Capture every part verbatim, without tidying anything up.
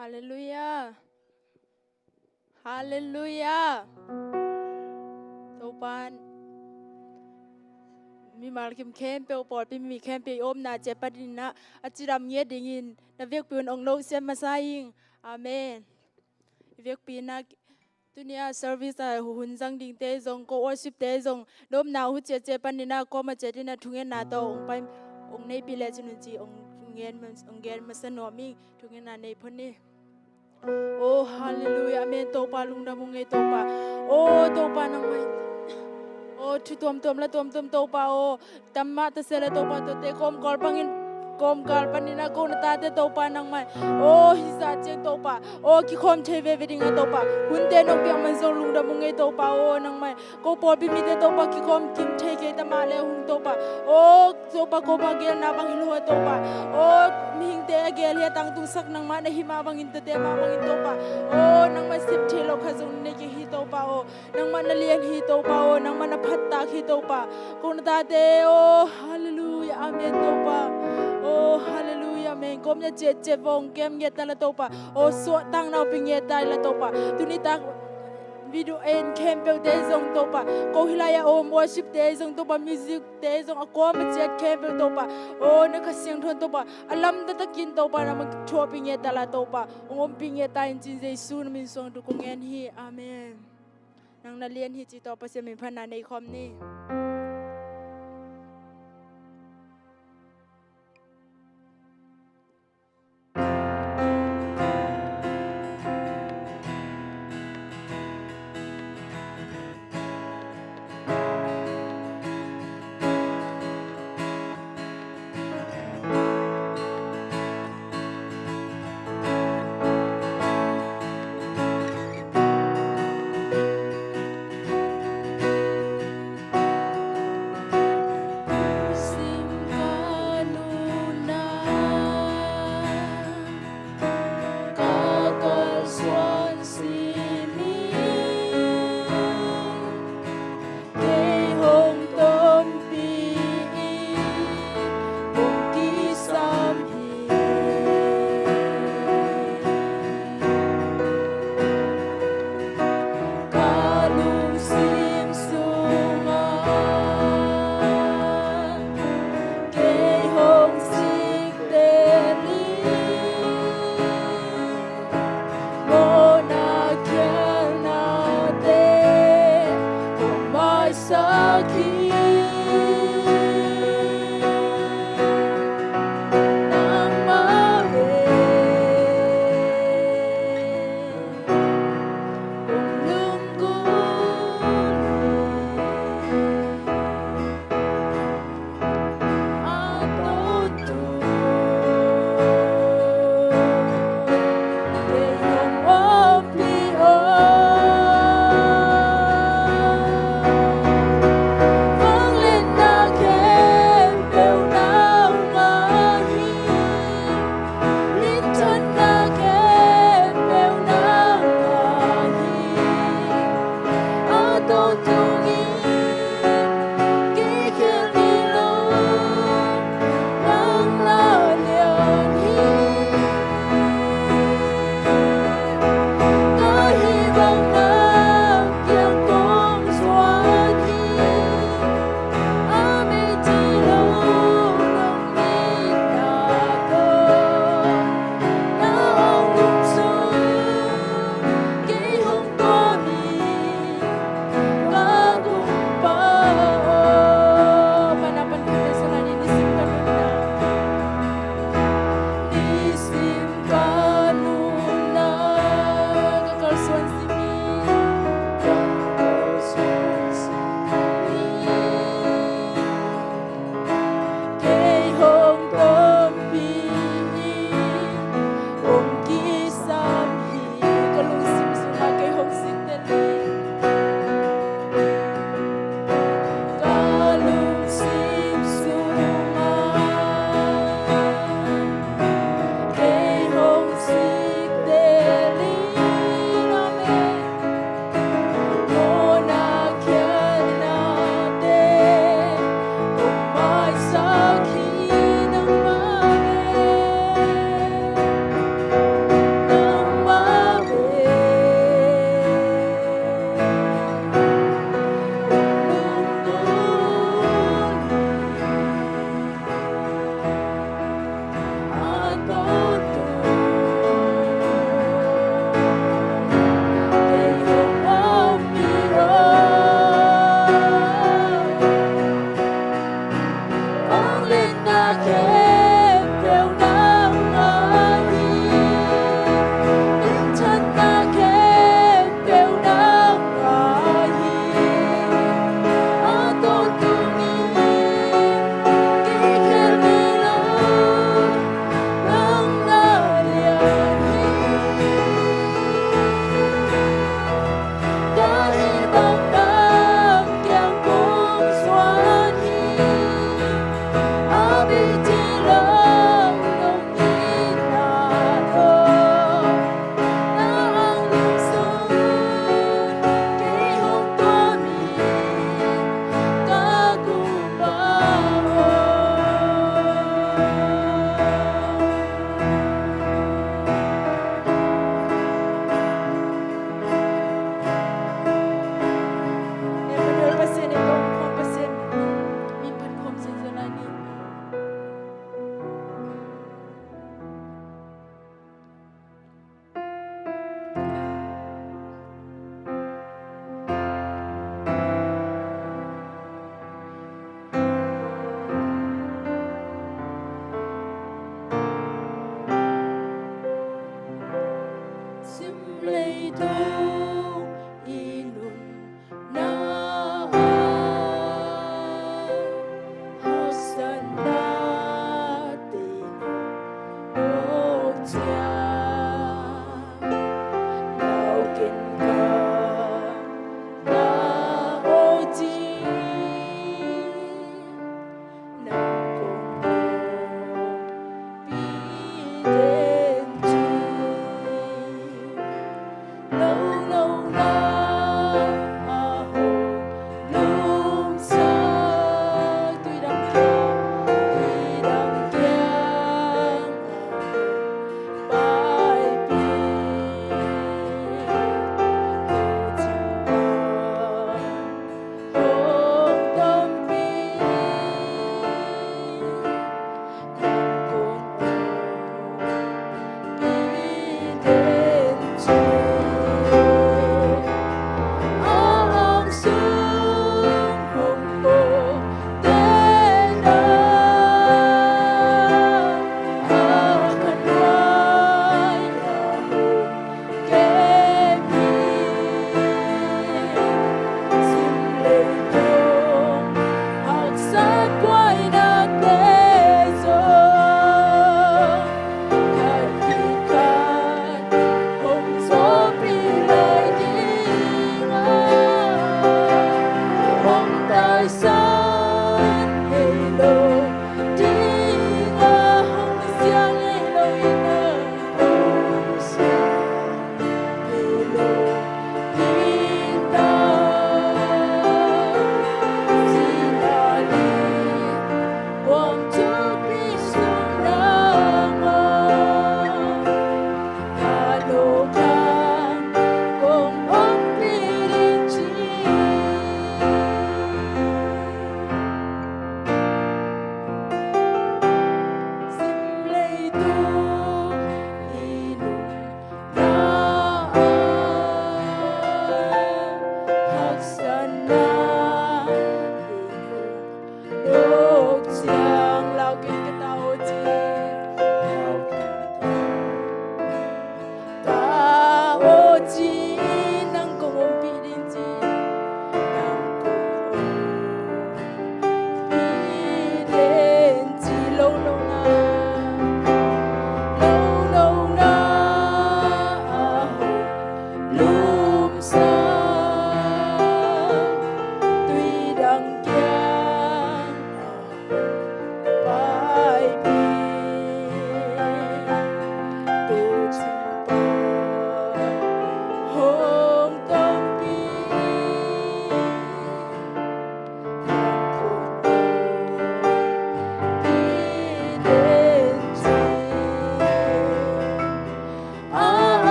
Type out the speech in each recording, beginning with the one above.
Halleluiah. Halleluiah. Topa'n mimal kim khempeuh, pawlpi mi khempeuh i omna ciat panin ah a cidam ngiat dingin na vekpi un ong no sem masa ing. Amen. I vekpi in ah tuni a service a hun zang dingte zong, ko worship te zong, na omna uh ciatciat panin ah kawm a ciat in ah thungetna tawh ong pai, ong neihpih lecin un ci ong gen, ong gen masa nuam ing. Thungetna nei phot ni. Oh, halleluiah, amen. Topa lungdam ung ei Topa. Oh, Topa nangmah in, oh, thu tuamtuam la tuamtuam Topa, oh, tam mah ta se la Topa, tuate kawmkal panin, kawmkal panin ah ko na tate Topa nangmah in, oh, hih zah ciang Topa, oh, kikhawm thei veve ding a Topa, hunte nong piak man zong lungdam ung ei Topa, oh, nangmah in ko pawlpi mite Topa kikhawm kim thei kei ta mah le hung Topa. Oh, Topa, ko mah gelna bang hi lo a Topa. Oh, mihingte a gel hi a tangtungsak nangmah na hi mah bangin, tate mah bangin Topa. Oh, nangmah sep thei lo khat zong nei kei hi Topa. Oh, nangmah na lian hi Topa. Oh, nangmah na phattak hi Topa. Ko na tate, oh, halleluiah, amen Topa. Oh, halleluiah, amen. Ko mah ciatciat vong kem ngiat ta la Topa. Oh, suahtakna pi ngiat ta la Topa. Tuni tak video en khempeuh te zong Topa, ko hilai a om worship te zong Topa, music te zong a kuama ciat khempeuh Topa, oh, na Kha Siangtho in Topa, a lamdang takin Topa, nangmah thuahpih ngiat ta la Topa, ong ompih ngiat ta in cin Jesu na min suang tu kong ngen hi. Amen. Nang na lian hi ci tawh Pasian min phatna nei khawm ni.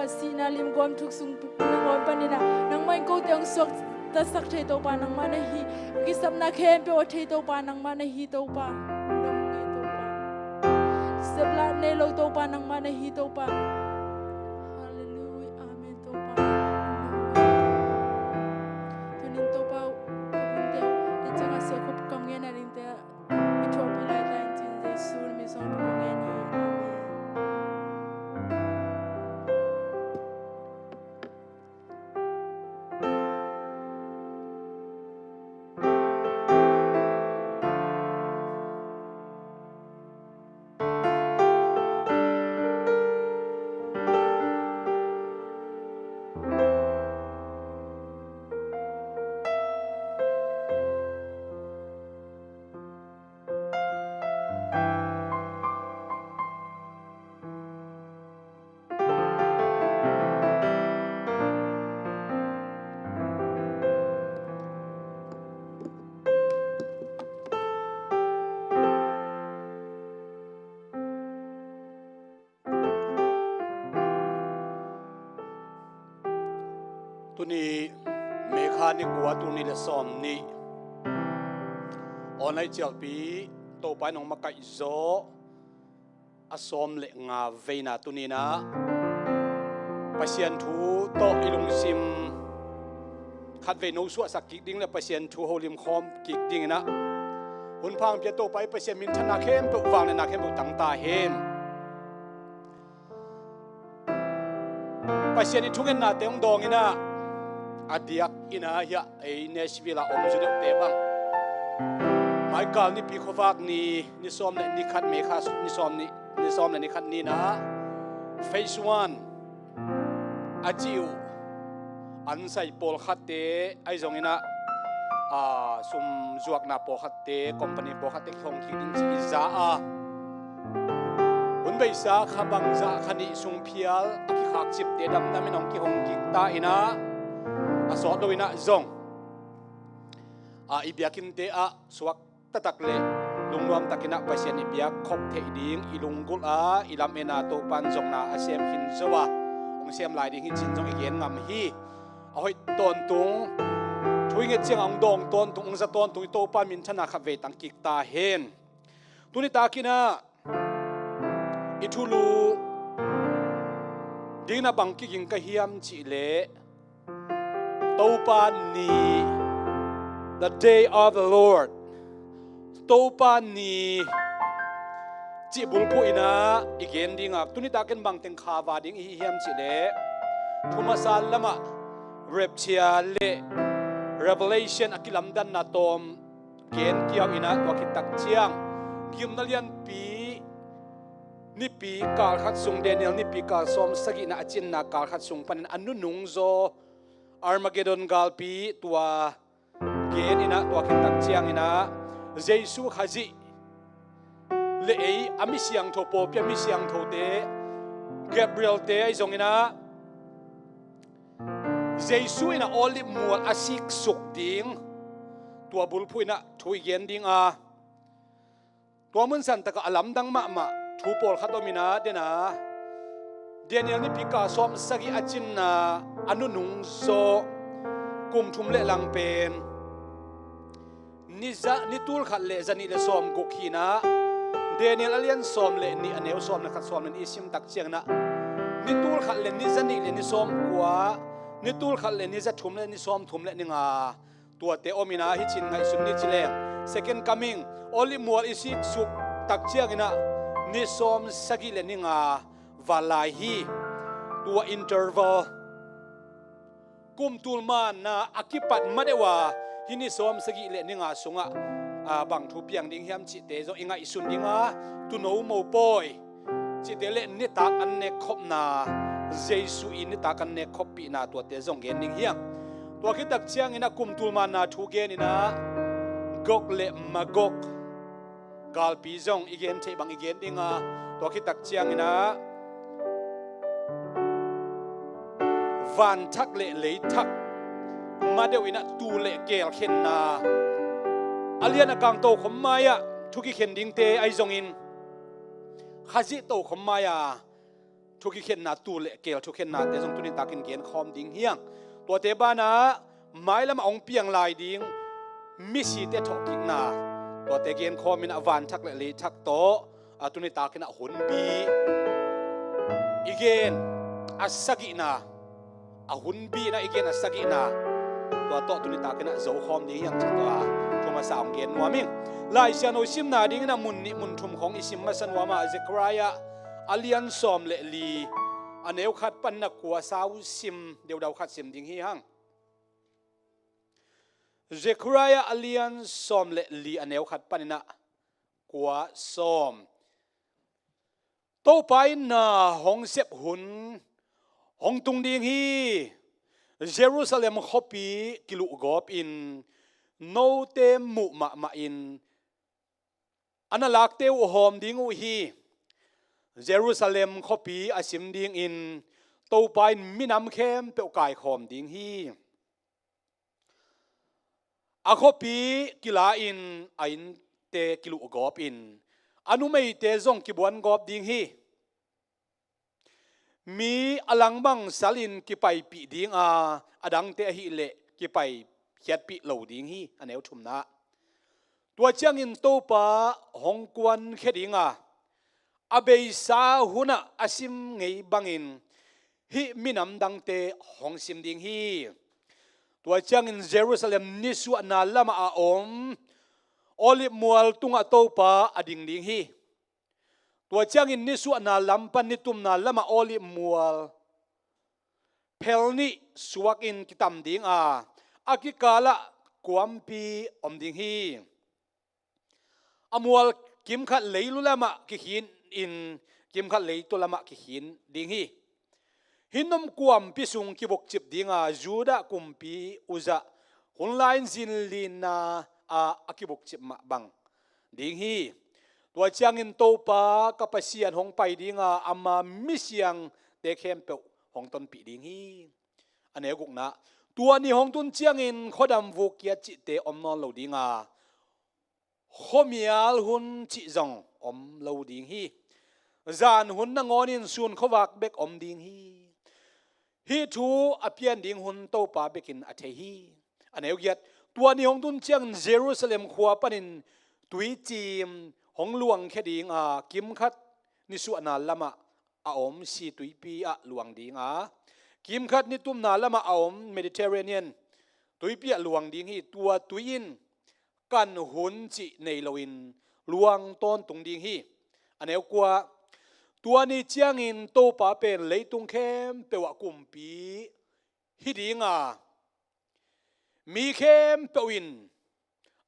Sihna limguam thuk sung nangawn panin ah nangmah in kote hong suaktasak thei Topa nangmah na hi. Kisapna khempeuh a thei Topa nangmah na hi Topa. Lungdam ngei Topa. Seplah nei lo Topa nangmah na hi Topa. Halleluiah. Amen Topa. Tunin Topa, ka hunte, i ciangah siakhop kam ngen a dingte, i thuakpih laitakin cin Jesu na min suang Topa ngen hi. Amen. Tuni May kha ni kua, tul nih le sawm nih. Online cialpi Topa in hong makaih zaw a sawm le nga veina tuninah Pasian thu tawh i lungsim khatvei no suahsak kik ding le Pasian thu holim khawm kik dinginah hun pha hong pia Topa i Pasian minthanna khempeuh, vangliatna khempeuh tang ta hen. Pasian i thungennate hong dawnginah a diak inah hiah ei Nashville a om zu deuhte bang maikal nipi khuavak ni, ni sawm le ni khat, May kha ni sawm nih, ni sawm le ni khat ninah phase one a cih uh ansai pawlkhatte ahi zonginah, a, sum zuakna pawlkhatte, company pawlkhatte kihong kik ding cih i za a, hun beisa kha bangzah kha nih sung phial a kikhakcipte damdamin hong kihong kik ta inah, a sawt loinah zong, a, i biakinnte ah suak taktak le lungnuam takinah Pasian i biak khop theih ding i lunggulh a, i lam-en a Topan zongna a sem khin zo a, hong sem lai ding hi cin zong i gen ngam hi. A hoih tawntung, thu i nget ciangah hong dawng tawntung, hong za tawntung i Topa minthanna khatvei tang kik ta hen. Tuni takinah i thulu dingin a bang kiging ka hiam cihleh Topa ni, the day of the Lord, Topa ni cih bulphuh inah i gen dinga, tuni takin bangteng khava ding i hi hiam cihleh thu masa lamah rapture le revelation a kilamdanna tawm gen kiau inah, tua khit tak ciang gimna lianpi nipi kal khat sung, Daniel nipi kal sawm sagihna a cinna kal khat sung panin a nunung zaw Armageddon galpi tua gen inah, tua khit tak cianginah Jesu Khazih le ei a mi siangtho, pawlpi a mi siangthote, Gabrielte ahi zonginah Jesu inah Olive mual a siksuk ding, tua bulphuh inah thu i gen dinga, tua munsan takah a lamdang mahmah thu pawlkhat om inah, dena Daniel nipi kal sawm sagih a cinna a nunung zaw kum thum le lang pen ni za, ni tul khat le za nih le sawm guk hi inah, Daniel a lian sawm le nih, a neu sawm le khat, sawm le nih i sim tak cianginah ni tul khat le ni za nih le ni sawm kua, ni tul khat le ni za thum le ni sawm thum le ni nga, tuate om inah hi cin ngaihsun ni ci leng, second coming, Olive mual i siksuk tak cianginah ni sawm sagih le ni nga val lai hi. Tua interval, kum tul manna a kipat madeuh a hih ni sawm sagih le ni nga sungah, a, bang thu piang ding hiam cihte zong i ngaihsun dinga, tuuno mopawi cihte le nitak an nekkhopna, Jesu i nitak an nekkhoppihna, tuate zong gen ding hiam. Tua khit tak cianginah kum tul manna thu gen inah Gog le Magog galpi zong i gen theih bang i gen dinga, tua khit tak cianginah vanthak le leithak madeuh inah tuu le keel khenna, a lian a kang tokhom mai-ah thu kikhen dingte ahi zongin Khazih tokhom mai-a Thukikhenna tuu le keel thukhennate zong tuni takin genkhawm ding hi hang. Tuate banah mailam a hong piang lai ding misite thawhkikna, tuate genkhawm in a vanthak le leithak tawh a tuni takin a hunbi i gen a sagihna, a hunbi in a i gen a sagihna, tua tawh tuni takin a zokhawm ding hi hang, ci-in tua thu masa hong gen nuam ing. Lai Siangtho simna dingin a mun nih mun thum khawng i sim masa nuam a, Zekhariah a lian sawm le li, a neu khat panin a kua sau sim, deudau khat sim ding hi hang. Zekhariah a lian sawm le li, a neu khat panin a kua sawm. Topa in na hong sep hun hong tung ding hi. Jerusalem khuapi kiluhgawp in, note muh mahmah in a na lakte uh hawm ding uh hi. Jerusalem khuapi a sim dingin Topa in minam khempeuh kaikhawm ding hi. A khuapi kila in a innte kiluhgawp in, a numeite zong kibuangawp ding hi. Mi a langbangsal in kipaipih ding a, a dangte ahih leh kipaikhiatpih lo ding hi, a neu thumna. Tua ciangin Topa hong kuankhia ding a, a beisa hunah a sim ngei bangin hih minam dangte hong sim ding hi. Tua ciangin Jerusalem nisuahna lamah a om Olive mual tungah Topa a ding ding hi. Tua ciangin nisuahna lam pan nitumna lamah Olive mual phel nih suakin kitam ding a, a kikalah kuampi om ding hi. A mual kimkhat leilu lamah kikhin in, kimkhat leitu lamah kikhin ding hi. Hinnom kuampi sung kibukcip ding a, Judah kumpi Uzzah hun lai-in zinlinna ah a kibukcip mah bang ding hi. Tua ciangin Topa ka Pasian hong pai ding a, ama misiangte khempeuh hong tonpih ding hi. A neu gukna. Tua ni hong tun ciangin khuadam vuk kiat cihte om nawn lo ding a, khuamial hun cih zong om lo ding hi. Zan hun nangawnin sun khuavak bek om ding hi. Hih thu a pian ding hun Topa bekin a thei hi. A neu giat. Tua ni hong tun ciangin Jerusalem khua panin tuicim hong luangkhia ding a, kimkhat nisuahna lamah a om si tuipi ah luang ding a, kimkhat nitumna lamah a om Mediterranean tuipi ah luang ding hi. Tua tui in kan hun cih nei loin luang tawntung ding hi. A neu kua. Tua ni ciangin Topa pen leitung khempeuh ah kumpi hi ding a, mi khempeuh in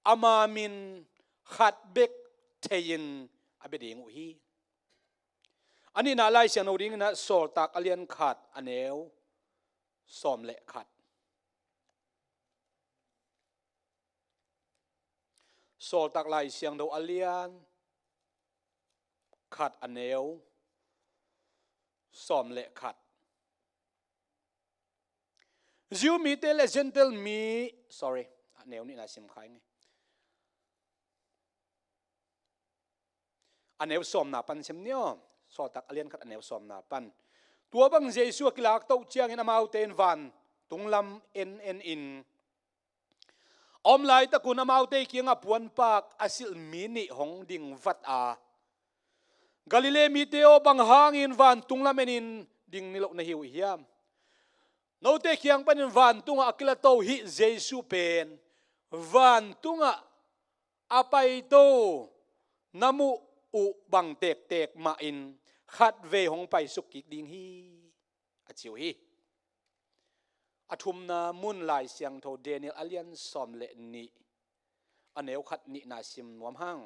ama min khat bek thei-in a bia ding uh hi. A nihna Lai Siangtho dingin ah Sawltak a lian khat, a neu sawm le khat. Sawltak Lai Siangtho a lian khat, a neu sawm le khat. Jew mite le Gentile mi, sorry, a neu nihna sim kha ing e. A neu sawmna pan sim ni aw. Sawltak a lian khat, a neu sawmna pan. Tua bang Jesu a kilakto ciangin amaute in vantung lam en en in, a om laitakun amaute kiangah puanpak a silh mi nih hong ding vat a, Galilee mite aw, bang hangin vantung lam enin ding niloh na hi uh hiam? Note kiang panin vantungah a kilato hih Jesu pen vantungah a paito na muh uh bang tektek mahin khatvei hong paisuk kik ding hi, a ci uh hi. A thumna mun Lai Siangtho Daniel a lian sawm le nih, a neu khat nihna sim nuam hang.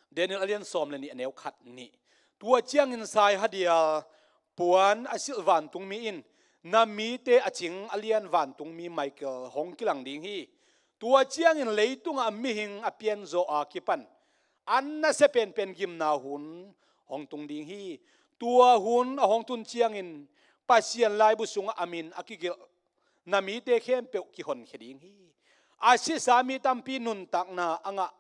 Daniel a lian sawm le nih, a neu khat nih. Tua ciangin saihadial puan a silh vantungmi in, na mite a cing a lian vantungmi Michael hong kilang ding hi. Tua ciangin leitungah mihing a pianzaw a kipan a nasia penpen gimna hun hong tung ding hi. Tua hun a hong tun ciangin Pasian laibu sungah a min a kigelh na mite khempeuh kihonkhia ding hi. A sisa mi tampi nuntakna a ngah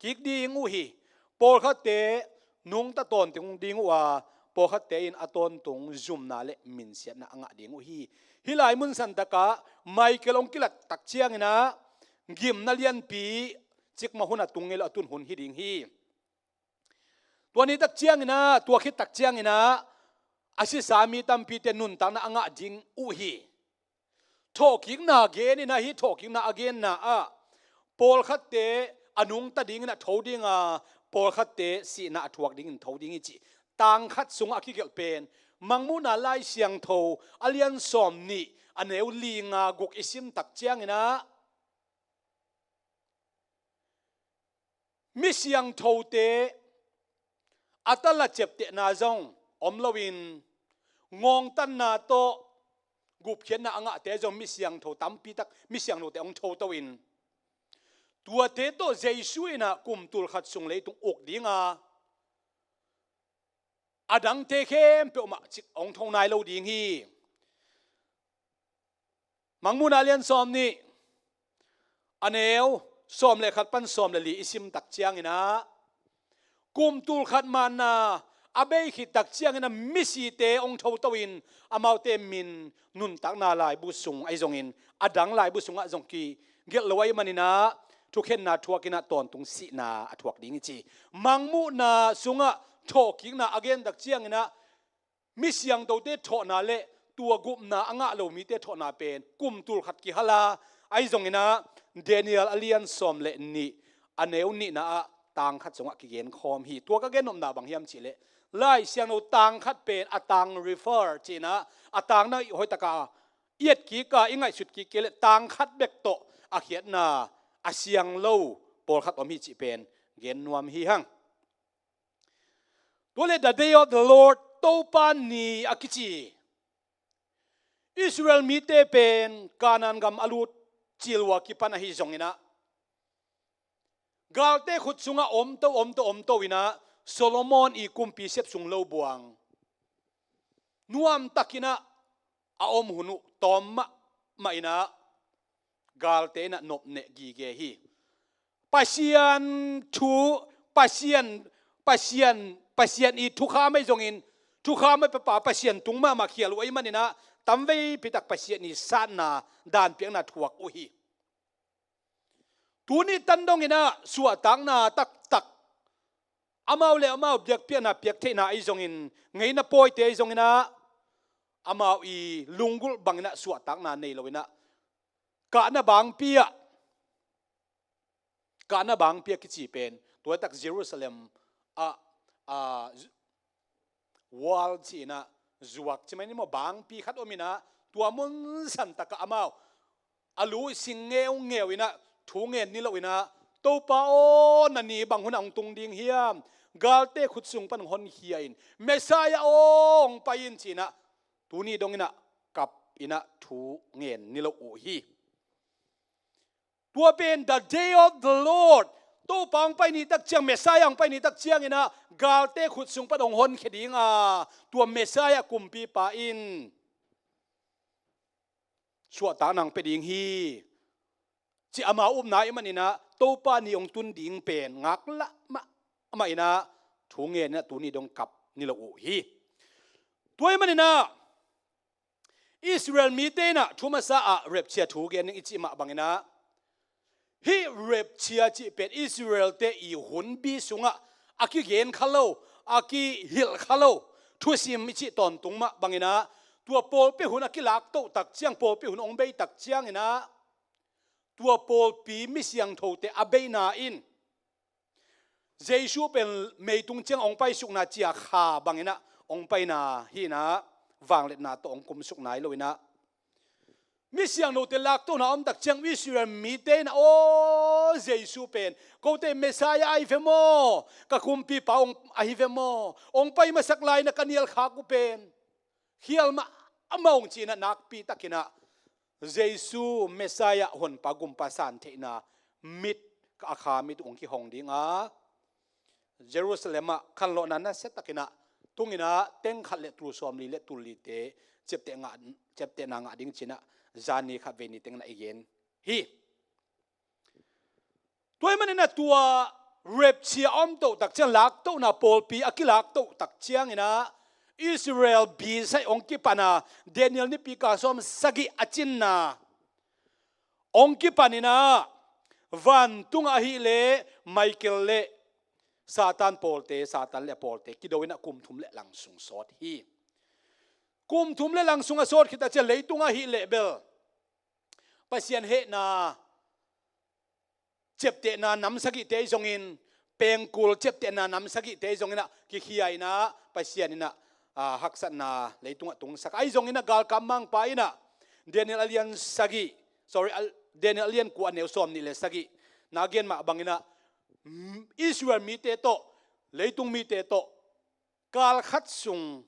kik ding uh hi. Pawlkhatte nungta tawntung ding uh a, pawlkhatte in a tawntung zumna le minsiatna a ngah ding uh hi. Hih lai mun santakah Michael hong kilat tak ciangin ah gimna lianpi cikmah hun a tung ngei lo a tun hun hi ding hi. Tua ni tak ciangin ah, tua khit tak ciangin ah a sisa mi tampite nuntakna a ngah ding uh hi. Thawhkikna gen in ah, hih thawhkikna a genna ah pawlkhatte a nungta dingin a tho ding a, pawlkhatte sihna a thuak dingin tho ding hi cih tang khat sungah a kigelh pen Mangmuhna Lai Siangtho a lian sawm nih a neu li nga guk i sim tak ciangin ah mi siangthote a tala ciaptehna zong om loin ngawngtanna tawh gupkhiatna a ngahte zong mi siangtho tampi tak, mi siangthote hong thoto in tuate tawh Jesu in ah kum tul khat sung leitung uk ding a, a dangte khempeuh mah cik hong tho nai lo ding hi. Mangmuhna lian sawm nih a neu sawm le khat pan sawm le li i sim tak ciangin ah kum tul khat manna a bei khit tak ciangin ah misite hong thoto in amaute min nuntakna laibu sung ahi zongin a dang laibu sungah zong kigelh lo ahih manin ah thukhenna thuakin ah tawntung sihna a thuak ding hi ci. Mangmuhna sungah thawhkikna a gen tak ciangin ah mi siangthote thawhna le tua gupna a ngah lo mite thawhna pen kum tul khat kihal a, ahi zongin ah Daniel a lian sawm le nih a neu nihna ah tang khat sungah kigen khawm hi. Tua ka gen nopna bang hiam cih leh Lai Siangtho tang khat pen a tang refer ci-in ah a tangna hoih taka i et kik a, i ngaihsut kik kei leh tang khat bek tawh a khiatna a siang lo pawlkhat om hi cih pen gen nuam hi hang. Tua le the day of the Lord, Topa ni a kici Israel mite pen Kanaan gam a lut cil uh a kipan ahi zongin ah galte khut sungah omto omto omto in ah Solomon i kumpi sep sung lo buang nuamtakin ah a om hun uh tawm mahmah in ah galte in ah nopneh gige hi. Pasian thu, Pasian, Pasian, Pasian i thukham ahi zongin thukham ahi papa Pasian tung mahmah khial uh ahih manin ah tamveipi tak Pasian i satna danpiakna thuak uh hi. Tuni tan dongin ah suahtakna taktak amau le amau biakpiakna piaktheihna ahi zongin, ngeina pawite ahi zongin ah amau i lunggulh bangin ah suahtakna nei loin ah kahna bangpi ah, kahna bangpi ah kici pen tua tak Jerusalem ah, ah, wall ci-in ah zuak ci mai ni maw, bangpi khat om in ah tua mun santakah amau a lu sing ngeungeu in ah thu ngen ni lo in ah, Topa aw, na ni bang hun ah hong tung ding hiam? Galte khut sung pan hong honkhia in, Messiah aw, hong pai in ci-in ah tuni dongin ah kap in ah thu ngen ni lo uh hi. Tua pen the day of the Lord, Topa hong pai ni tak ciang, Messiah hong pai ni tak ciangin ah galte khut sung pan hong honkhia ding a, tua Messiah kumpipa in suahtakna hong pia ding hi, ci amau upna ahih manin ah Topa ni hong tun ding pen ngaklah mahmah in ah thu ngen in ah tuni dong kap ni lo uh hi. Tua ahih manin ah Israel mite in ah thu masa ah rapture thu gen ding i cih mah bangin ah, hih rapture cih pen Israelte i hunbi sungah a kigen kha lo, a kihilh kha lo thusim i cih tawntung mah bangin ah, tua pawlpi hun a kilaktoh tak ciang, pawlpi hun hong bei tak ciangin ah tua pawlpi mi siangthote a beina in Jesu pen meitung ciang hong paisukna cia kha bangin ah hong paina hi in ah, vangliatna tawh hong kumsuk nai lo in ah, mi siangthote laktohna om tak ciang Israel mite in ah, aw, Jesu pen kote Messiah ahi ve maw, ka kumpipa hong ahi ve maw, hong pai masak lai in ah ka nial khak uh pen khial mahmah ung ci-in ah nakpi takin ah Jesu Messiah honpa gumpa san theihna mit, ka a kha mit hong kihong ding a, Jerusalem ah khanlawhna nasia takin ah tungin ah teng khat le tul sawmli le tul lite ciapteh ngah, ciaptehna ngah ding ci-in ah zani khat vei ni teng in ah i gen hi. Tua ahih manin ah tua rapture a om toh tak ciang, laktohna pawlpi a kilak toh tak ciangin ah Israel bisai hong kipan a, Daniel nipi kal sawm sagih a cinna hong kipanin ah, vantungah ahih leh Michael le Satan pawlte, Satan le a pawlte kido in ah kum thum le lang sung sawt hi. Kum thum le lang sung a sawt khit a ciang, leitungah ahih leh bel Pasian hehna ciaptehna nam sagihte ahi zongin, pengkul ciaptehna nam sagihte ahi zongin ah kikhia in ah, Pasian in ah, ah, haksatna leitungah tungsak ahi zongin ah, galkap mangpa in ah Daniel a lian sagih, sorry, a, Daniel a lian kua, a neu sawm nih le sagih na gen mah bangin ah, mm, Israel mite tawh, leitung mite tawh kal khat sung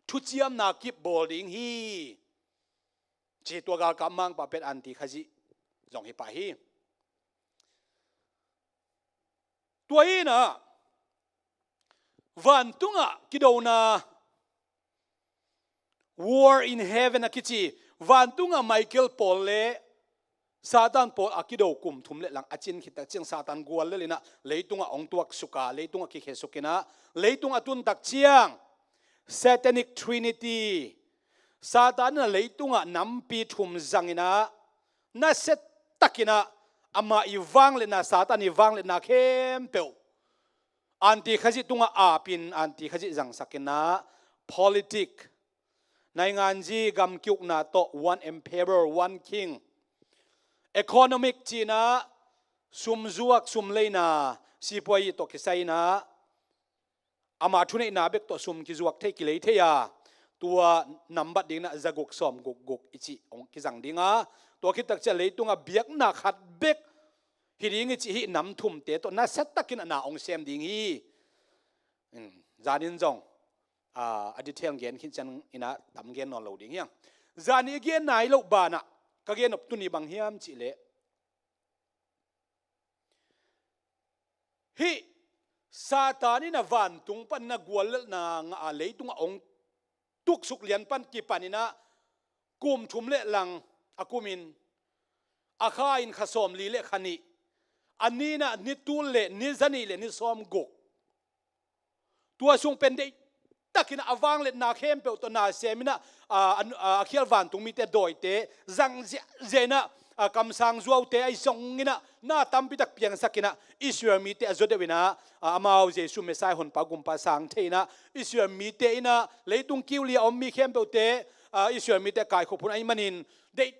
thuciamna kip bawl ding hi, ci tua galkap mangpa pen Antikhazih zong hi pah hi. Tua hi in ah, vantungah kidona, War in Heaven a kici, vantungah Michael pawl le Satan pawl a kido kum thum le lang a cin khit tak ciang, Satan guallel in ah leitungah hong tuaksuk a, leitungah kikhiasuk in ah, leitung a tun tak ciang Satanic Trinity, Satan in ah leitungah nampi thum zang in ah, nasia takin ah amah i vangliatna, Satan i vangliatna khempeuh Antikhazih tungah apin, Antikhazih zangsak in ah, politic, nainganzi gam kiukna tawh, one emperor, one king, economic ci in ah, sum zuak, sum leina, sipuai tawh kisai in ah, ama thuneihna bek tawh sum kizuak thei, kilei thei a, tua nambat ding in ah za guk sawm guk guk i cih hong kizang ding a, tua khit tak ciang leitungah biakna khat bek hi ding i cih hih nam thumte tawh nasia takin ah na hong sem ding hi. Hmm, zanin zong, ah, a detail gen khin ciangin ah tam gen nawn lo ding hi hang. Zani i gen nai loh banah ka gen nop tuni bang hiam cih leh, hih Satan in ah vantung panin ah guallelhna ngah a, leitungah hong tuksuk lian pan kipan in ah, kum thum le lang a kumin, a kha in kha sawmli le kha nih, a ni in ah ni tul le ni zanih le ni sawmguk, tua sung pen deih takin ah a vangliatna khempeuh tawh na sem in ah, a, a, a khial vantung mite dawite zang ziahziah in ah, a, kamsang zuaute ahi zongin ah na tampi tak piangsak in ah, Israel mite a zaw deuh in ah, a, amau Jesu Messiah honpa gumpa sang thei in ah, Israel mite in ah leitung kiu li a om mi khempeuhte, a, Israel mite kaikhop hun ahih manin, deih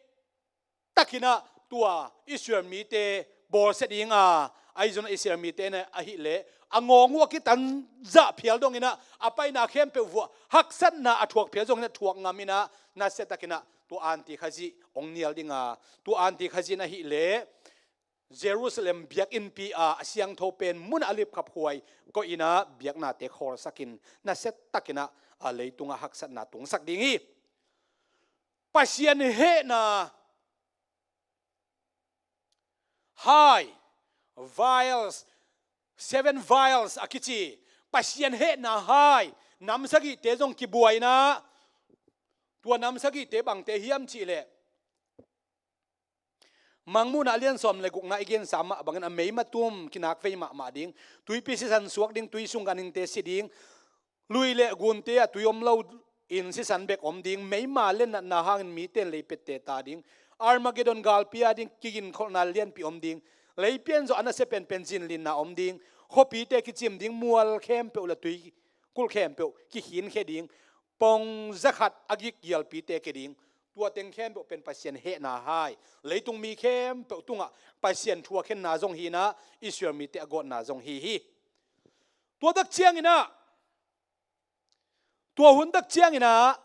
takin ah tua Israel mite bawlsia ding a, ahi zongin ah Israel mite in ah ahih leh a ngawng uh a kitan zah phial dongin ah, a paina khempeuh vuah haksatna a thuak phial zongin ah, thuak ngam in ah, nasia takin ah tua Antikhazih hong nial ding a, tua Antikhazih in ahih leh Jerusalem biakinnpi a, a siangtho pen mun a lipkhaphuai koih in ah, biaknate khawlsak in, nasia takin ah, a, leitungah haksatna tungsak ding hi. Pasian hehna hai, vials, seven vials a kici, Pasian hehna hai nam sagihte zong kibuai in ah, tua nam sagihte bangte hiam cih leh, Mangmuhna a lian sawm le gukna i gensa mah bangin, a meima tum kinak vei mahmah ding, tuipi sisan suak ding, tui sung ganhingte si ding, lui le gunte ah tui om lo in sisan bek om ding, meima le natna hangin mite in lei pette ta ding, Armageddon galpi a ding kiginkholhna lianpi om ding, lei pian zawh a nasia penpen zinlinna om ding, khuapite kicim ding, mual khempeuh le tuikulh khempeuh kikhinkhia ding, pong zakhat a gik gialpite kia ding, tua teng khempeuh pen Pasian hehna hai, leitung mi khempeuh tungah Pasian thu a khenna zong hi in ah, Israel mite a gawtna zong hi hi. Tua tak ciangin ah, tua hun tak ciangin ah,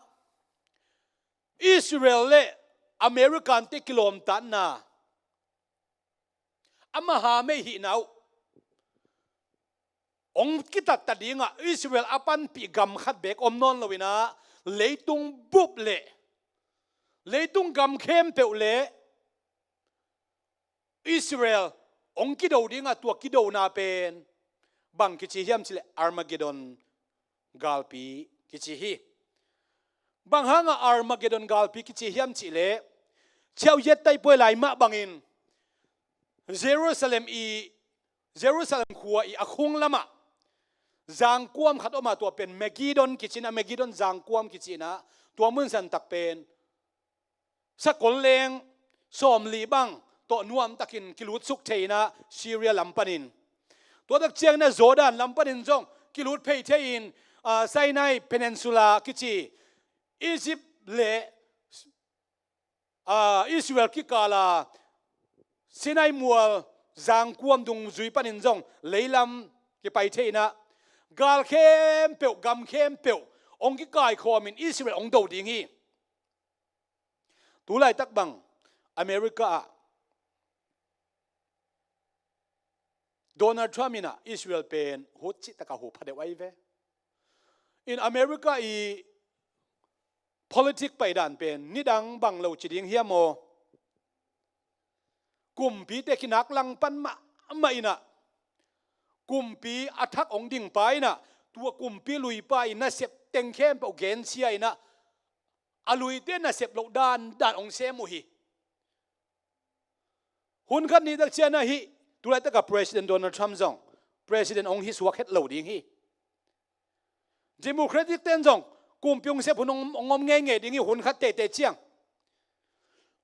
Israel le Americante kilawmtatna, a mahamei hihna uh hong kitatta dingah, Israel a panpih gam khat beek om nawn lo in ah, leitung bup le leitung gam khempeuh le Israel hong kido dingah, tua kidona pen bang kici hiam cih leh Armageddon galpi kici hi. Bang hangah Armageddon galpi kici hiam cih leh, Chiau Yet Taipuai lai mah bangin Jerusalem i Jerusalem khua i a khung lamah zangkuam khat om a, tua pen Megiddon kici-in ah, Megiddon zangkuam kici-in ah, tua mun santak pen sakol leng sawmli bang tawh nuamtakin kilutsuk thei-in ah, Syria lam panin, tua tak ciangin ah Jordan lam panin zong kilut phei thei-in, ah, Sinai Peninsula kici, Egypt le, ah, Israel kikala Sinai mual zangkuam dungzui panin zong leilam kipai thei-in ah, gal khempeuh, gam khempeuh hong kikaikhawmin Israel hong do ding hi. Tu laitak bang America ah Donald Trump in ah Israel pen hut cihtak a hu pha deuh ahi ve. In America i politic paidan pen nidang bang lo ci ding hiam aw? Kumpite kinak langpan mahmah in ah, kumpi a thak hong dingpa in ah, tua kumpi luipa i nasep teng khempeuh gensia in ah, a luite nasep loh dandan hong sem uh hi. Hun khat ni tak ciangin ah hih tu laitak a President Donald Trump zong president hong hi suak het lo ding hi. Democratic ten zong kumpi hong sep hun hong, hong om ngeingei ding hi, hun khat teitei ciang.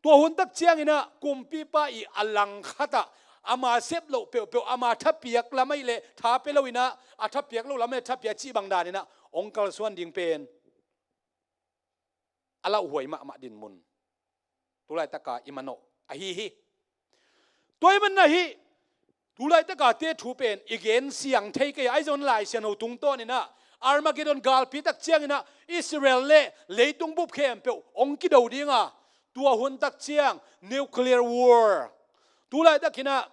Tua hun tak ciangin ah kumpipa i a lang khat ah ama sep loh peuhpeuh, ama thapiak lam ahih leh tha pia lo in ah, a thapiak loh lam ahih leh tha pia cih bang dan in ah hong kalsuan ding pen a lauhuai mahmah dinmun tu laitak a i manawh ahi hi. Tua ahih manin ah hih tu laitak a te thu pen i gen siang thei kei a, ahi zongin Lai Siangtho tungtawn in ah Armageddon galpi tak ciangin ah Israel le leitung bup khempeuh hong kido ding a, tua hun tak ciang nuclear war, tu laitak in ah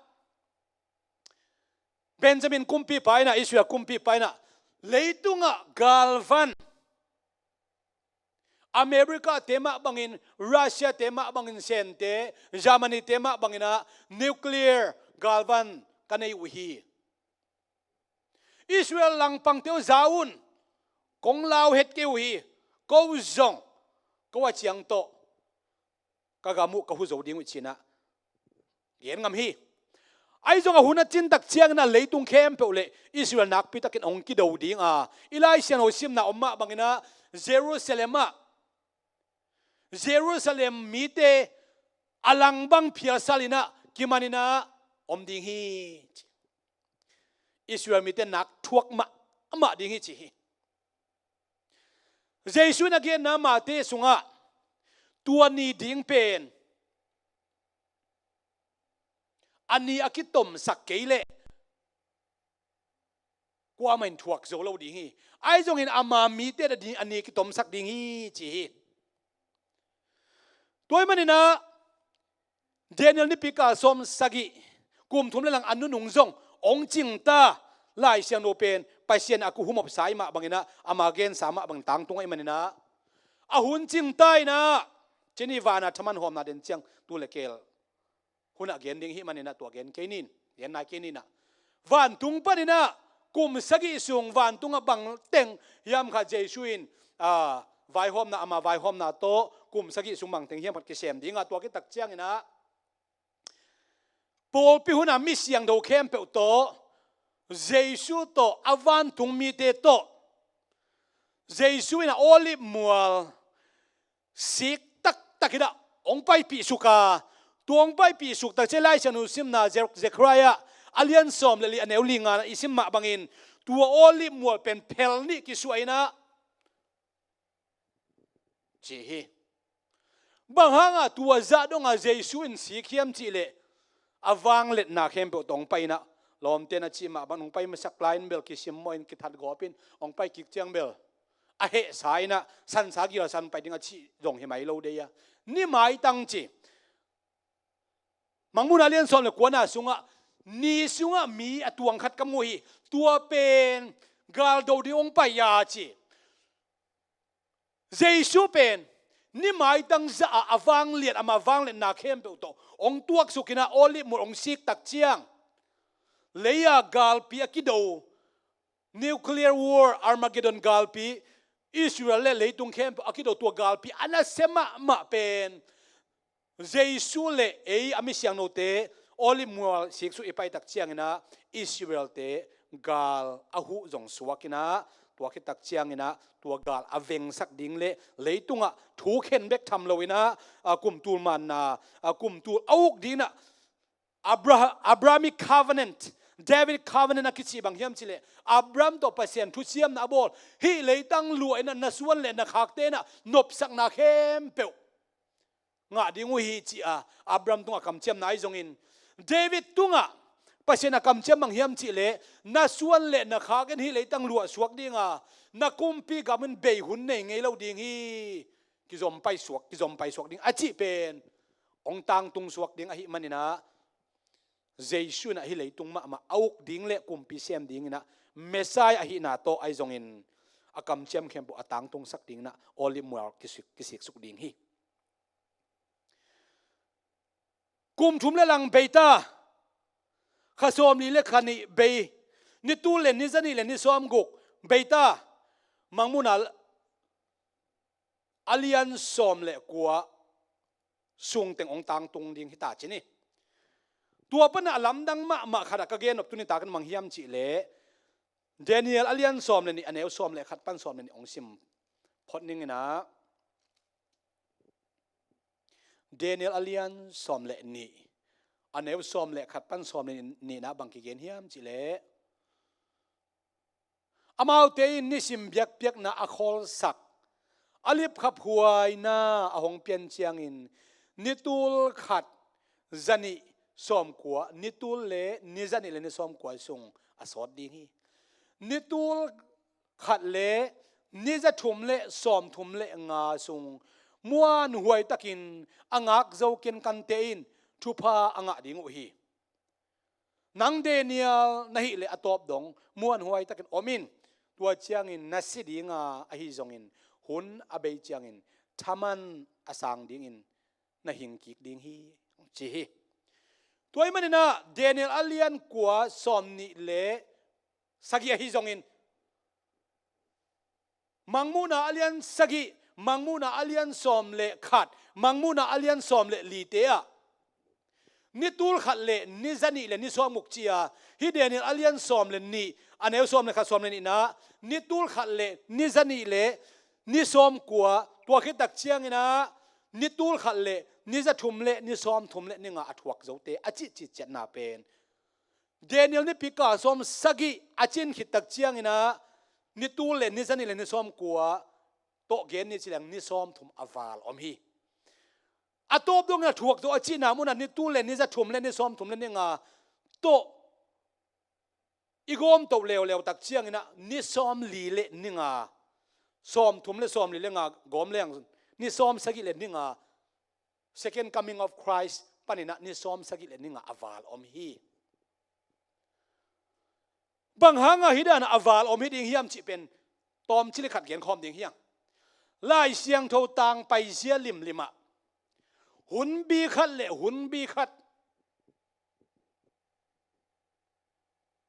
Benjamin kumpipa in ah, Israel kumpipa in ah, leitungah galvan, America te mah bangin, Russia te mah bangin sente, Germany te mah bangin ah nuclear galvan ka nei uh hi. Israel langpangte uh za un, kong lau het kei uh hi. Ko zong ko a ciang tawh ka gam uh ka hu zo ding uh ci-in ah gen ngam hi. Ahi zong a hun a cin tak ciangin ah leitung khempeuh le Israel nakpi takin hong kido ding a, i Lai Siangtho simna om mah bangin ah Jerusalem ah, Jerusalem mite a lang bang phialsal in ah kiman in ah om ding hi. Israel mite nak thuak mahmah ding hi ci hi. Jesu in a genna Mate sungah tua ni ding pen a ni a kitomsak kei leh kuamah in thuak zo lo ding hi. Ahi zongin ama mite a ni, a ni kitomsak ding hi ci hi. Tua ahih manin ah Daniel nipi kal sawm sagih, kum thum le lang a nunung zong hong cingta Lai Siangtho pen Pasian a ku humopsa ahih mah bangin ah, ama gensa mah bangin tangtung ahih manin ah, a hun cingta in ah, cini vana thaman hawmna den ciang tu le keel hun ah gen ding ahih manin ah tua gen kei ning, gen nai kei ning ah. Vantung panin ah kum sagih sung vantungah bangteng hiam khat Jesu in, ah, vaihawmna, ama vaihawmna tawh kum sagih sung bangteng hiam khat kisem ding a, tua khit tak ciangin ah pawlpi hun a mi siangtho khempeuh tawh, Jesu tawh, a vantung mite tawh, Jesu in a Olive mual sik taktak in ah hong paipih suk a, tua hong paipih suk tak ciang Lai Siangtho simna Ze-, Zechariah a lian sawm le li a neu li nga-na i sim mah bangin tua Olive mual pen phel nih kisuah in ah ci hi. Bang hangah tua zah dongah Jesu in sik hiam cih leh a vangliatna khempeuh tawh hong pai in ah, lawmte na cih mah bang hong pai masak lai-in bel kisimmawh in kithat gawp in hong pai kik ciang bel a hehsa in ah sansa gilsa in pai ding a cih zong hi mai lo dei a, ni maitang ci. Mangmuhna lian sawm le kuana sungah ni sungah mi a tuang khat ka mu hi. Tua pen galdo ding hong pai a ci. Jesu pen ni maitang zah ah a vangliat, ama vangliatna khempeuh tawh hong tuaksuk in ah Olive mual hong sik tak ciang, lei-a galpi a kido, nuclear war, Armageddon galpi, Israel le leitung khempeuh a kido tua galpi a nasia mahmah pen Jesu le ei a mi siangthote Olive mual siksuk i paitak cianginah Israelte gal a huh zong suakinah, tua khittak cianginah tua gal a vengsak ding le leitungah thu khen bek tham loinah, a, kumtul manna, a, kumtul a uk dinginah Abraham, Abrahamic covenant, David covenant a kici bang hiam cileh, Abraham tawh Pasian thusiamna a bawl, hih leitang luah inah na suan le na khakte inah nopsakna khempeuh ngah ding uh hi, ci-a Abraham tungah kamciamna ahi zongin, David tungah Pasian a kamciam bang hiam cihleh, na suan le na khak in hih leitang luah suak dinga, na kumpi gam in bei hun nei ngei lo ding hi. Kizom paisuak, kizom paisuak ding a cih pen hong tangtung suak ding ahih maninah, Jesu inah hih leitung mahmah a uk ding le kumpi sem dinginah Messiah ahihna tawh ahi zongin a kamciam khempeuh a tangtungsak dinginah Olive mual kisik, kisiksuk ding hi. Kum thum le lang beita, kha sawmli le kha nih bei, ni tul le ni zanih le ni sawmguk beita, Mangmuhna a lian sawm le kua sungteng hong tangtung ding hita ci ni. Tua pana a lamdang mahmah khatah ka gen nop tuni takin bang hiam cihleh, Daniel a lian sawm le nih, a neu sawm le khat pan sawm le nih hong sim phot ninginah, Daniel a lian sawm le nih, a neu sawm le khat pan sawm le nihna bang kigen hiam cihleh, amaute in nisim biakpiakna a khawlsak, a lipkhap huaina a hong pian ciangin, ni tul khat, zanih sawmkua, ni tul le ni zanih le ni sawmkua sung a sawt ding hi. Ni tul khat le ni zathum le sawmthum le nga sung muanhuai takin a ngak zo kenkante in thupha a ngah ding uh hi. Nang Daniel na hih leh a tawp dong muanhuai takin om in, tua ciangin na si dinga, ahi zongin hun a bei ciangin thaman a sang dingin na hing kik ding hi, ci hi. Tua ahih maninah Daniel a lian kua sawm nih le sagih ahi zongin, Mangmuhna a lian sagih, Mangmuhna a lian sawm le khat, Mangmuhna a lian sawm le lite ah, ni tul khat le ni zanih le ni sawmguk ci-a, hih Daniel a lian sawm le nih, a neu sawm le khat, sawm le nihna, ni tul khat le ni zanih le ni sawmkua, tua khittak cianginah ni tul khat le ni zathum le ni sawmthum le ni nga a thuak zote a cih citciatna pen, Daniel nipi kal sawm sagih a cin khittak cianginah ni tul le ni zanih le ni sawmkua tawh gen ni ci leng ni sawmthum a val om hi. A tawp dongin a thuak zo a cihna munah ni tul le ni zathum le ni sawmthum le ni nga tawh i gawm toh leuleu tak cianginah ni sawmli le ni nga, sawmthum le sawmli le nga gawm leng ni sawm sagih le ni nga, Second Coming of Christ paninah ni sawm sagih le ni nga a val om hi. Bang hanga hih danah a val om hi ding hiam cih pen tawmcil khat genkhawm ding hiang. Lai Siangtho tang paizia limlimah hunbi khat le hunbi khat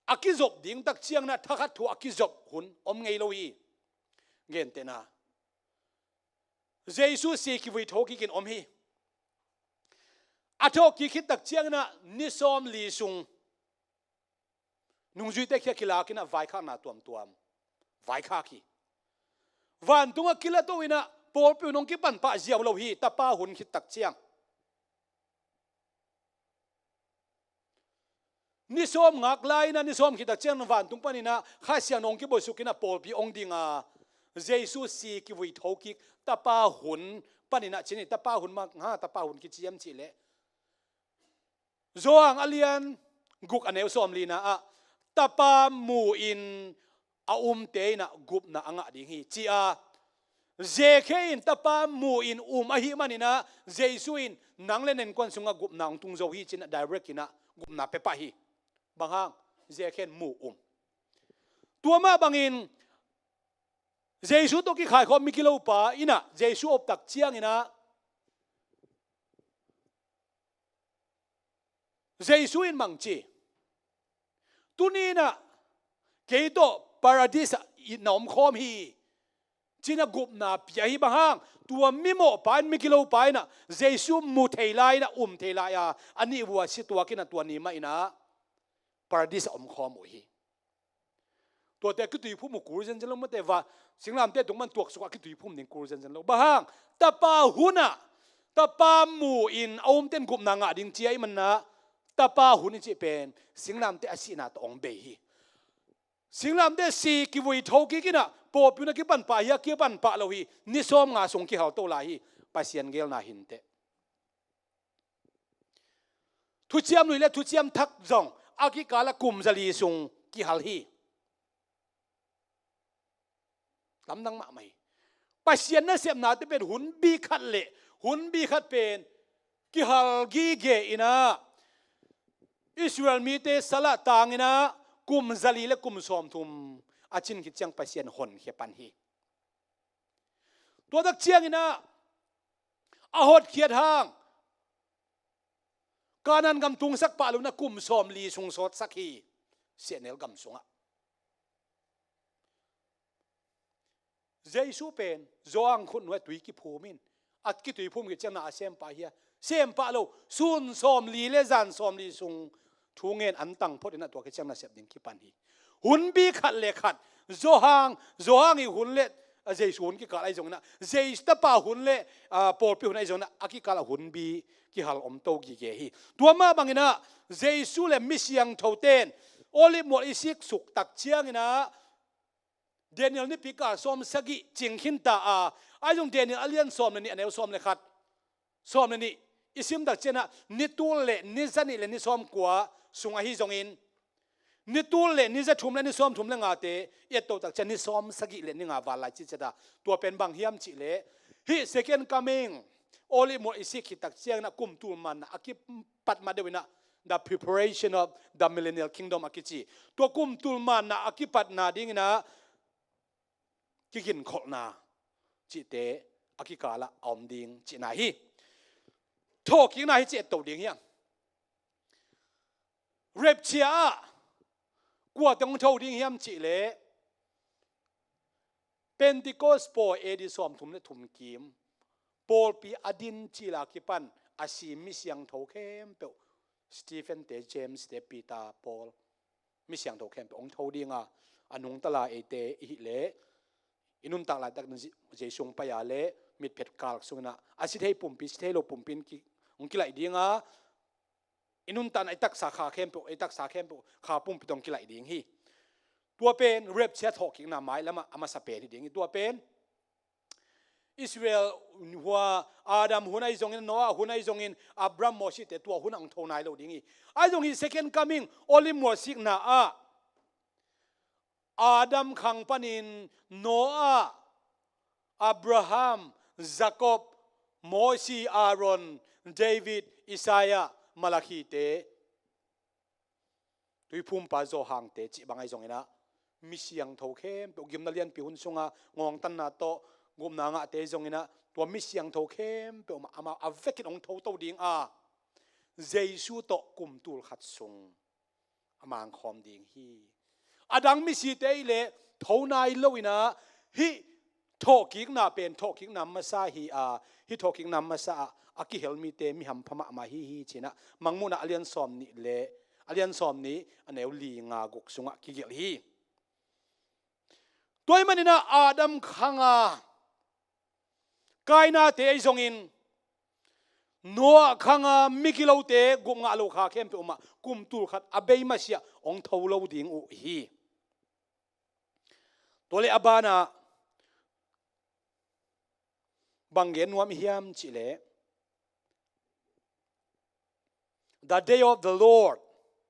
a kizop ding tak cianginah thakhat thu a kizop hun om ngei lo hi. Gentehna, Jesu si kivui tho kikin om hi. A thawh kik khittak cianginah ni sawmli sung nungzuite khia kilakinah vaikhakna tuamtuam vaikhak hi. Vantungah kilato inah pawlpi un hong kipan pah ziau lo hi, tapa hun khittak ciang. Ni sawm ngak lai-inah ni sawm khittak ciang vantung paninah Kha Siangtho hong kibuaisukinah pawlpi hong dinga, Jesu si kivui thokik tapa hun paninah cini, tapa hun mah ha, tapa hun kiciam cihleh Johan a lian guk a neu sawmlina ah tapa mu-in a umte inah gupna a ngah ding hi, ci-a Zekhe in tapa mu-in um ahih maninah Jesu in nang le na innkuan sungah gupna hong tung zo hi, cinah direct inah gupna pia pah hi. Bang hang? Zekhe in mu um. Tua mah bangin Jesu tawh kikhaikhawm migilopa inah Jesu optak cianginah Jesu in mangci, tuni inah kei tawh Paradis ah na omkhawm hi. Ci-in ah gupna pia hi. Bang hang? Tua mimawhpa in, migilopa in ah Jesu mu thei lai-in ah, um thei lai-a, a nih vua si tuak in ah, tua ni mah in ah Paradis ah omkhawm uh hi. Tuate a kituiphum uh kul zenzen lo, mate va, singlamteh tung pan tuaksuk ah a kituiphum ding kul zenzen lo. Bang hang? Tapa hun ah, Tapa mu-in a umte in gupna ngah ding ci ahih manin ah, Tapa hun i cih pen singlamteh a sihna tawh hong bei hi. Singlamteh si kivui tho kik in ah, pawlpi hun a kipan pah hi, a kipan pah lo hi. Ni sawmnga sung kihalto lai hi. Pasian geelna hi inteh. Thuciam Lui le Thuciam Thak zong a kikal ah kum zali sung kihal hi. Lamdang mahmah hi. Pasian nasepnate pen hun bik khat le hun bik khat pen kihal gige in ah, Israel mite sal ah tang in ah, kum zali le kum sawmthum a cin khit ciang Pasian honkhia pan hi. Tua tak ciangin ah a hotkhiat hang Kanaan gam tungsak pah lo-in ah kum sawmli sung sawtsak hi. Sehnel gam sungah Jesu pen Johan khutnuai tui kiphum in, a kituiphum khit ciang na a sem pah hi a, sem pah lo, sun sawmli le zan sawmli sung thu ngen an tang phot in ah tua khit ciang nasep ding kipan hi. Hun bik khat le khat, Johan, Johan i hun le, a, Jesu hun kikal ahi zongin ah, Jesu Tapa hun le, a, pawlpi hun ahi zongin ah, a kikal ah hun bik kihal omto gige hi. Tua mah bangin ah Jesu le mi siangthote in Olive mual i siksuk tak ciangin ah, Daniel nipi kal sawmsagih cing khinta a, ahi zong Daniel a lian sawm le nih, a neu sawm le khat, sawm le nih i sim tak ciangin ah, ni tul le ni zanih le ni sawmkua sung ahi zongin, ni tul le ni zathum le ni sawmthum le ngate i etto tak ciang ni sawmsagih le ni nga val lai ciciat a. Tua pen bang hiam cih leh, hih second coming, Olive mual i sik khit tak ciangin ah kum tul manna a kipat ma deuh in ah, the preparation of the millennial kingdom a kici. Tua kum tul manna a kipatna dingin ah kiginkholhna cihte a kikal ah a om ding cihna hi. Thawhkikna hi ci etto ding hiam? Rapture ah kuate hong tho ding hiam cih leh, Pentecost pawi A D sawmthum le thum kim, pawlpi a din cil a kipan a si mi siangtho khempeuh, Stephen te, James te, Peter, Paul, mi siangtho khempeuh hong tho ding a, a nungta lai eite i hih leh, i nuntak laitak Jesu hong pai a leh mitphet kal sungin ah a si thei pumpi, si thei lo pumpi in ki, hong kilaih ding a, i nuntakna, i taksa kha khempeuh, i taksa khempeuh kha pumpi tawh hong kilaih ding hi. Tua pen rapture thawhkikna mailam ah a masa pen hi ding hi. Tua pen Israel hua, Adam hun ahi zongin, Noah hun ahi zongin, Abraham, Moses te tua hun ah hong tho nai lo ding hi. Ahi zong hih second coming, Olive mual sikna ah Adam khang panin Noah, Abraham, Jacob, Mosi, Aaron, David, Isaiah, Malakhi te, Tuiphumpa Johan te cih bang ahi zongin ah, mi siangtho khempeuh, gimna lianpi hun sunga ngawngtanna tawh gupna ngahte ahi zongin ah, tua mi siangtho khempeuh mah amau a vekin hong thoto ding a, Jesu tawh kum tul khat sung a mangkhawm ding hi. A dang misite i leh tho nai lo in ah, hih thawhkikna pen thawhkikna masa hi a, hih thawhkikna masa ah a kihel mite mi hampha mahmah hi hi ci-in ah Mangmuhna a lian sawm nih le, a lian sawm nih, a neu li, nga, guk sungah kigelh hi. Tua ahih manin ah Adam khang a Kaina te ahi zongin, Noah khang a migilote, gup ngah lo kha khempeuh mah kum tul khat a bei masiah hong tho lo ding uh hi. Tua leh a banah bang gen nuam i hiam cih leh, the day of the Lord,